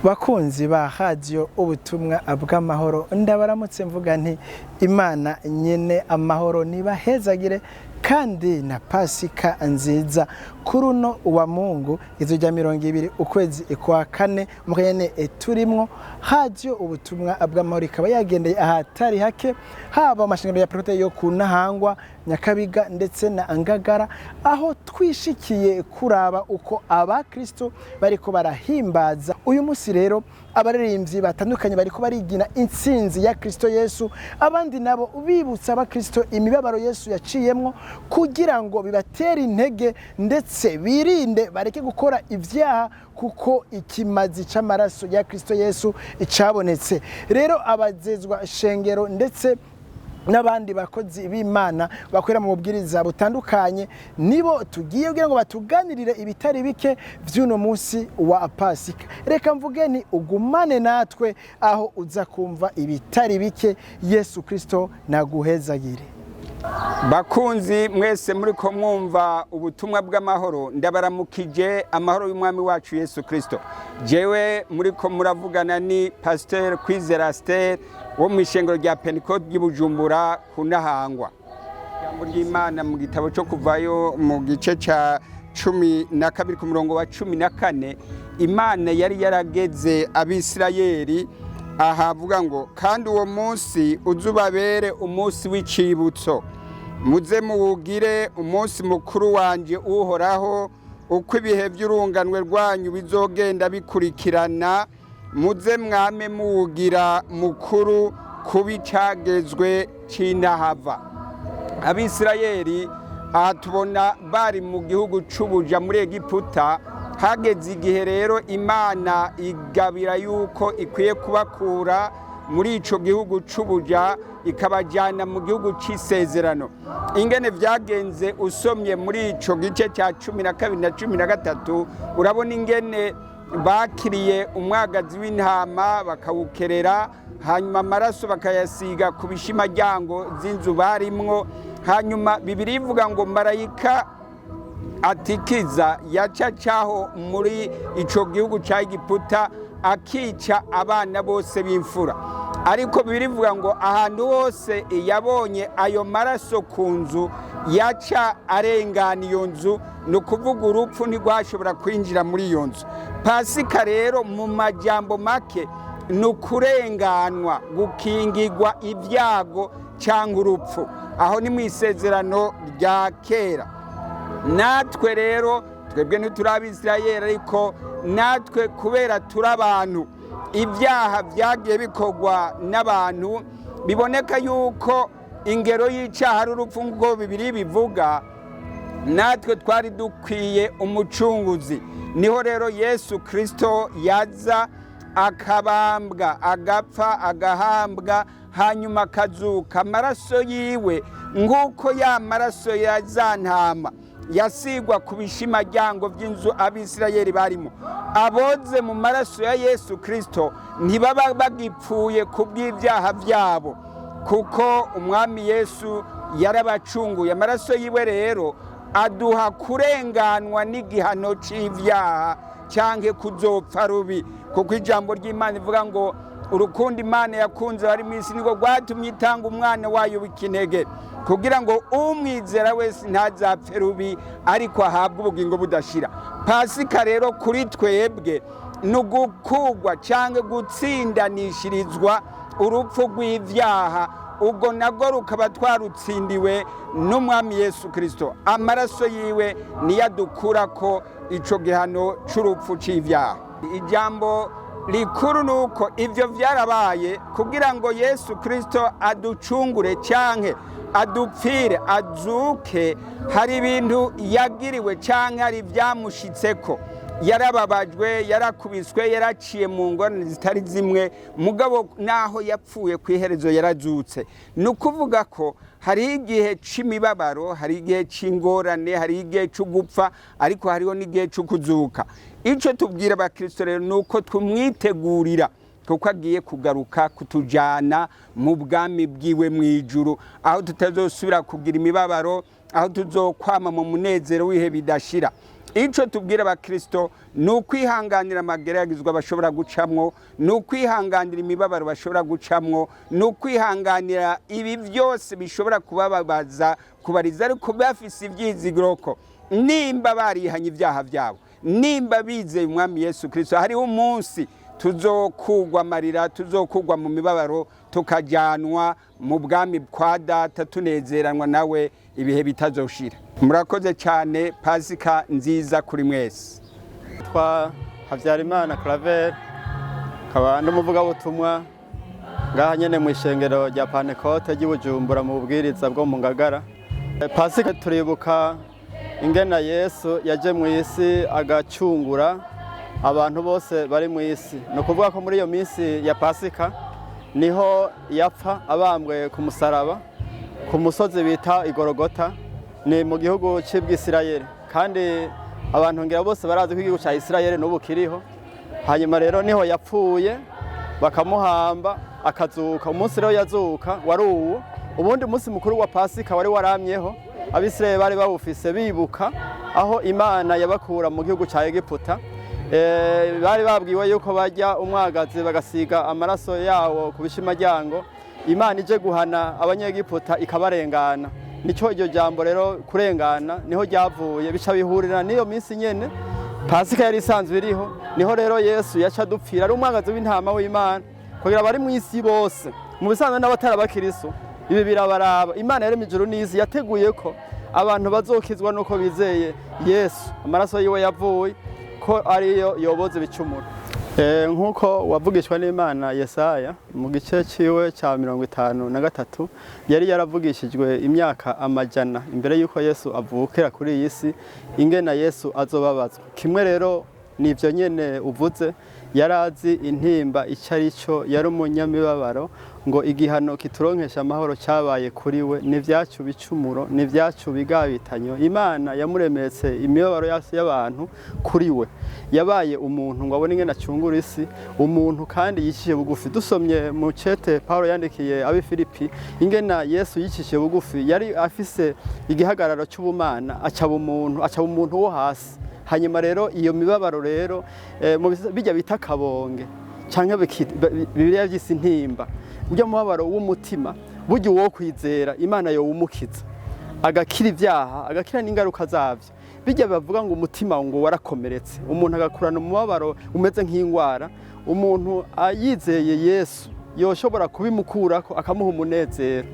Bakunzi ba Radiyo Ubutumwa bw'Amahoro, ndabaramutse mvuga nti Imana nyene amahoro nibahezagire kandi na Pasika nziza. Kuri uno wa Mungu izo rya 20 ukwezi kwa kane mu kanyene turimwo, Radiyo Ubutumwa bw'Amahoro ikaba yagendeye ahatari hake, haba amashengero ya Prote yo ku Ntahangwa, Nyakabiga ndetse na Ngagara, aho twishikiye kuraba uko abakristo bariko barahimbaza uyu munsi. Rero abaririmbyi batandukanye bariko barigina intsinzi ya Kristo Yesu, abandi nabo bibutsa abakristo imibabaro Yesu yaciyemwo kugira ngo bibatere intege ndetse birinde bareke gukora ibyaha, kuko ikimazi c'amaraso ya Kristo Yesu icabonetse. Rero abazezwa shengero ndetse n'abandi bakozi b'Imana bakorera mu bubwiriza butandukanye nibo tugiye kugira ngo batuganirire ibitari bike vy'uno munsi wa Pasika. Reka mvuge ni ugumane natwe aho uza kumva ibitari bike. Yesu Kristo naguhezagire. Bakunzi mwese muri ko mwumva Ubutumwa bw'Amahoro, ndabaramukije amahoro y'Umwami wacu Yesu Kirisito. Jewe muri ko muravugana ni Pasiteri Kwizera Siteri wo mu ishengero rya Pentekote ry'i Bujumbura ku Ntahangwa. Ijambo ry'Imana mu gitabo cyo Kuvayo mu gice cya 12 ku murongo wa 14, Imana yari yarageze Abisirayeli ahavuga ngo: "Kandi uwo munsi uzubabere umunsi w'icibutso, muze muwugire umunsi mukuru wanje Uhoraho, uko ibihe by'urunganwe rwanyu bizogenda bikurikirana, muze mwame muwugira mukuru kuba icagezwe c'intahava." Abisirayeli aha tubona bari mu gihugu c'ubuja muri Egiputa. Hageze igihe rero Imana igabira yuko ikwiye kubakura muri ico gihugu c'ubuja ikabajyana mu gihugu c'isezerano. Ingene vyagenze, usomye muri ico gice cya 12 na 13, urabona ingene bakiriye umwagazi w'intama bakawukerera, hanyuma amaraso bakayasiga ku bishimajyango z'inzu barimwo. Hanyuma Bibiri ivuga ngo marayika atikiza yaca caho muri ico gihugu ca Egiputa akica abana bose b'imfura. Ariko birivuga ngo ahantu hose yabonye ayo maraso ku nzu yaca arengana iyo nzu, ni ukuvuga urupfu ntirwashobora kwinjira muri iyo nzu. Pasika rero mu majambo make ni ukurenganwa, gukingirwa ibyago cyangwa urupfu. Aho ni mu Isezerano rya Kera. Natwe rero twebwe ntituri Abisirayeli, ariko natwe kubera turi abantu, ibyaha byagiye bikorwa n'abantu, biboneka yuko ingero y'icyaha ari urupfu nk'uko Bibiri bivuga, natwe twari dukwiye umucunguzi. Niho rero Yesu Kirisito yaza akabambwa, agapfa, agahambwa, hanyuma akazuka. Amaraso yiwe, nk'uko ya maraso ya za ntama yasigwa ku bishimajyango by'inzu Abisirayeli barimo, aboze mu maraso ya Yesu Kirisito ntibaba bagipfuye ku bw'ibyaha byabo, kuko Umwami Yesu yarabacunguye. Amaraso yiwe rero aduha kurenganwa n'igihano c'ibyaha cyangwa kuzopfa rubi, kuko ijambo ry'Imana ivuga ngo urukundo Imana yakunze bari mu isi niko rwatumye itanga umwana wayo w'ikinege, kugira ngo umwizera wese ntazapfe rubi ariko ahabwe ubugingo budashira. Pasika rero kuri twebwe ni ugukugwa cyangwa gutsindanishirizwa urupfu rw'ibyaha, ubwo nabwo rukaba twarutsindiwe n'Umwami Yesu Kirisito. Amaraso yiwe niyo adukura ko icyo gihano cy'urupfu cy'ibyaha. Ijambo rikuru ni uko ibyo byarabaye kugira ngo Yesu Kirisito aducungure cyangwa adupfire azuke. Hari ibintu yagiriwe cyangwa hari ibyamushitseko: yarababajwe, yarakubiswe, yaraciye mu ngorane zitari zimwe, mugabo naho yapfuye ku iherezo yarazutse. Ni ukuvuga ko hari igihe c'imibabaro, hari igihe c'ingorane, hari igihe cyo gupfa, ariko hariho n'igihe cyo kuzuka. Icyo tubwira abakristo rero ni uko tumwitegurira. Kuko agiye kugaruka kutujyana mu bwami bwiwe mu ijuru, aho tutazosubira kugira imibabaro, aho tuzokwama mu munezero w'ihe bidashira. Icyo tubwira abakirisito ni ukwihanganira amageragezwa bashobora gucamwo, ni ukwihanganira imibabaro bashobora gucamwo, ni ukwihanganira ibi byose bishobora kubababaza kubariza, ariko bafise ibyizigiro ko nimba barihanye ibyaha byabo, nimba bizeye Umwami Yesu Kirisito, hariho umunsi tuzokugwa amarira, tuzokugwa mu mibabaro, tukajyanwa mu bwami kwa Data, tunezeranwa nawe ibihe bitazoshira. Murakoze cyane. Pasika nziza kuri mwese. Twa Habyarimana Claver, nkaba n'umuvugabutumwa ngaha nyene mu ishengero rya Pantekote ry'i Bujumbura, mu bubwiriza bwo mu Ngagara. Pasika turibuka ingena Yesu yaje mu isi agacungura abantu bose bari mu isi. Ni ukuvuga ko muri iyo minsi ya Pasika niho yapfa abambwe ku musaraba ku musozi bita Igorogota, ni mu gihugu c'Ibwisirayeli. Kandi abantu ngira bose barazi ko igihugu ca Isirayeli n'ubu kiriho. Hanyuma rero niho yapfuye, bakamuhamba, akazuka. Umunsi rero yazuka wari uwo. Ubundi umunsi mukuru wa Pasika wari waramyeho, Abisirayeli bari bawufise bibuka aho Imana yabakura mu gihugu ca Egiputa. Bari babwiwe yuko barya umwagazi bagasiga amaraso yawo ku bishimaryango, Imana ije guhana Abanyegiputa ikabarengana. Nico iryo jambo rero kurengana niho ryavuye, bica bihurira n'iyo minsi nyene Pasika yari isanzwe iriho. Niho rero Yesu yaca dupfira ari umwagazi w'intama w'Imana kugira abari mu isi bose, mu bisanzwe n'abatari abakiristo, ibi birabaraba. Imana yaremye ijuru n'isi, yateguye ko abantu bazokizwa nuko bizeye Yesu, amaraso yiwe yavuye ko ariyo yoboza ibicumuro. Nk'uko wavugishwa n'Imana Yesaya mu gice ciwe ca 53, yari yaravugishijwe imyaka amajana imbere y'uko Yesu avukira kuri iyi si ingena Yesu azobabazwa. Kimwe rero nivyo nyene uvuze, yarazi intimba ico ari cyo, yari umunyamibabaro, ngo igihano kituronkesha amahoro cyabaye kuri we, n'ivyacu bicumuro, n'ivyacu bigabitanyo. Imana yamuremetse imibabaro yose y'abantu kuri we. Yabaye umuntu ngo abone ingene acungura isi, umuntu kandi yicishije bugufi. Dusomye mu cete Paulo yandikiye ab'i Filipi ingena Yesu yicishije bugufi, yari afise igihagararo cy'ubumana, acaba umuntu, acaba umuntu wo hasi. Hanyuma rero iyo mibabaro rero mu bijya bita kabonge canke Bibiliya vyise intimba, urya mubabaro w'umutima, burya uwo kwizera Imana yowumukiza agakira ibyaha, agakira n'ingaruka zavyo. Bijya bavuga ngo umutima ngo warakomeretse, umuntu agakurana umubabaro umeze nk'ingwara, umuntu ayizeye Yesu yoshobora kubimukurako akamuha umunezero.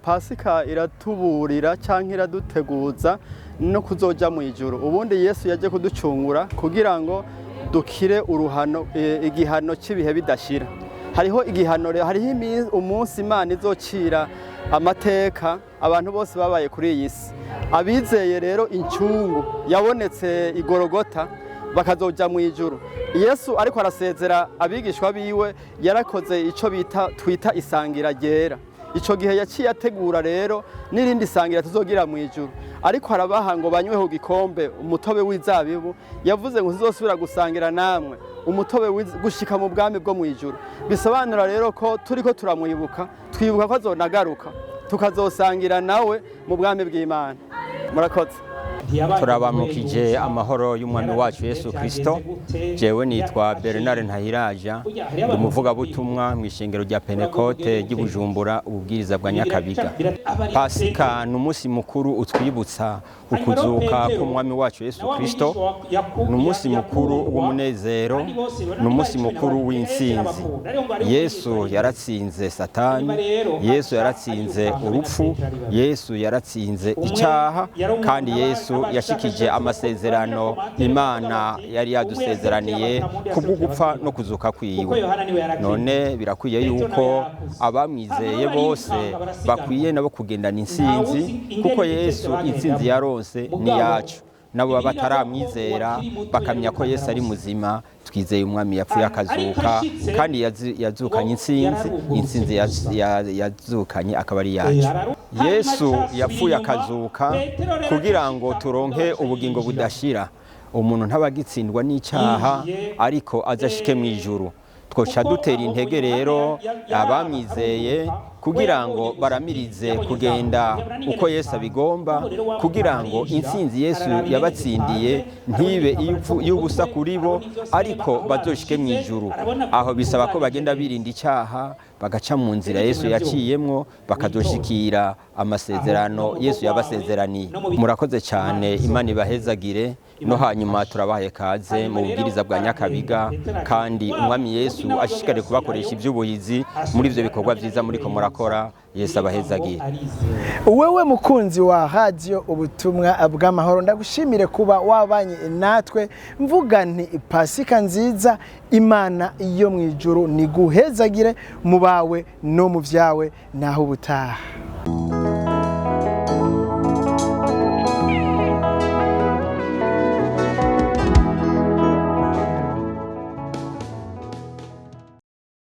Pasika iratuburira canke iraduteguza no kuzoja mu ijuru. Ubundi Yesu yaje kuducungura kugira ngo dukire uruhano, igihano cy'ibihe bidashira. Hariho igihano rero, hariho umunsi Imana izocira amateka abantu bose babaye kuri iyi si. Abizeye rero incungu yabonetse Igorogota bakazoja mu ijuru. Yesu ariko arasezera abigishwa biwe, yarakoze ico bita twita isangira ryera. Ico gihe yaciye ategura rero n'irindi sangira tuzogira mu ijuru. Ariko arabaha ngo banyweho gikombe umutobe w'izabibu, yavuze ngo tuzosubira gusangira namwe umutobe gushika mu bwami bwo mu ijuru. Bisobanura rero ko turiko turamwibuka, twibuka ko azonagaruka tukazosangira nawe mu bwami bw'Imana. Murakoze. Turabamukije amahoro y'Umwami wacu Yesu Kristo. Jewe nitwa Bernard Ntahiraja, ndi umuvugabutumwa mu ishengero rya Pentekote ry'i Bujumbura, ububwiriza bwa Nyakabiga. Pasika ni umunsi mukuru utwibutsa ukuzuka k'Umwami wacu Yesu Kristo, ni umunsi mukuru w'umunezero, ni umunsi mukuru w'intsinzi. Yesu yaratsinze Satani, Yesu yaratsinze urupfu, Yesu yaratsinze icyaha, kandi Yesu yashikije amasezerano Imana yari yadusezeraniye kubwo gupfa no kuzuka kwiwe. None birakwiye yuko abamwizeye bose bakwiye nabo kugendana intsinzi, kuko Yesu intsinzi yaronse ni yacu. Nabo baba bataramwizera bakamenya ko Yesu ari muzima. Twizeye Umwami yapfuye akazuka, kandi yazukanye intsinzi. Intsinzi yazukanye akaba ari yacu. Yesu yapfuye akazuka kugira ngo turonke ubugingo budashira. Umuntu ntabagitsindwa n'icyaha, ariko azashike mu ijuru. Twoca dutera intege rero abamwizeye kugira ngo baramirize kugenda uko Yesu abigomba, kugira ngo intsinzi Yesu yabatsindiye ntibe iy'ubusa kuri bo, ariko bazoshike mu ijuru. Aho bisaba ko bagenda birinda icyaha, bagaca mu nzira Yesu yaciyemwo, bakazoshikira amasezerano Yesu yabasezeraniye. Murakoze cyane, Imana ibahezagire. No hanyuma turabahaye kaze mu bubwiriza bwa Nyakabiga, kandi Umwami Yesu ashishikare kubakoresha iby'ubuhizi muri ibyo bikorwa byiza muriko murakora. Yesu abahezagire. Wewe mukunzi wa Radiyo Ubutumwa bw'Amahoro, ndagushimire kuba wabanye natwe. Mvuga nti Pasika nziza, Imana yo mu ijuru niguhezagire mu bawe no mu byawe. Naho ubutaha.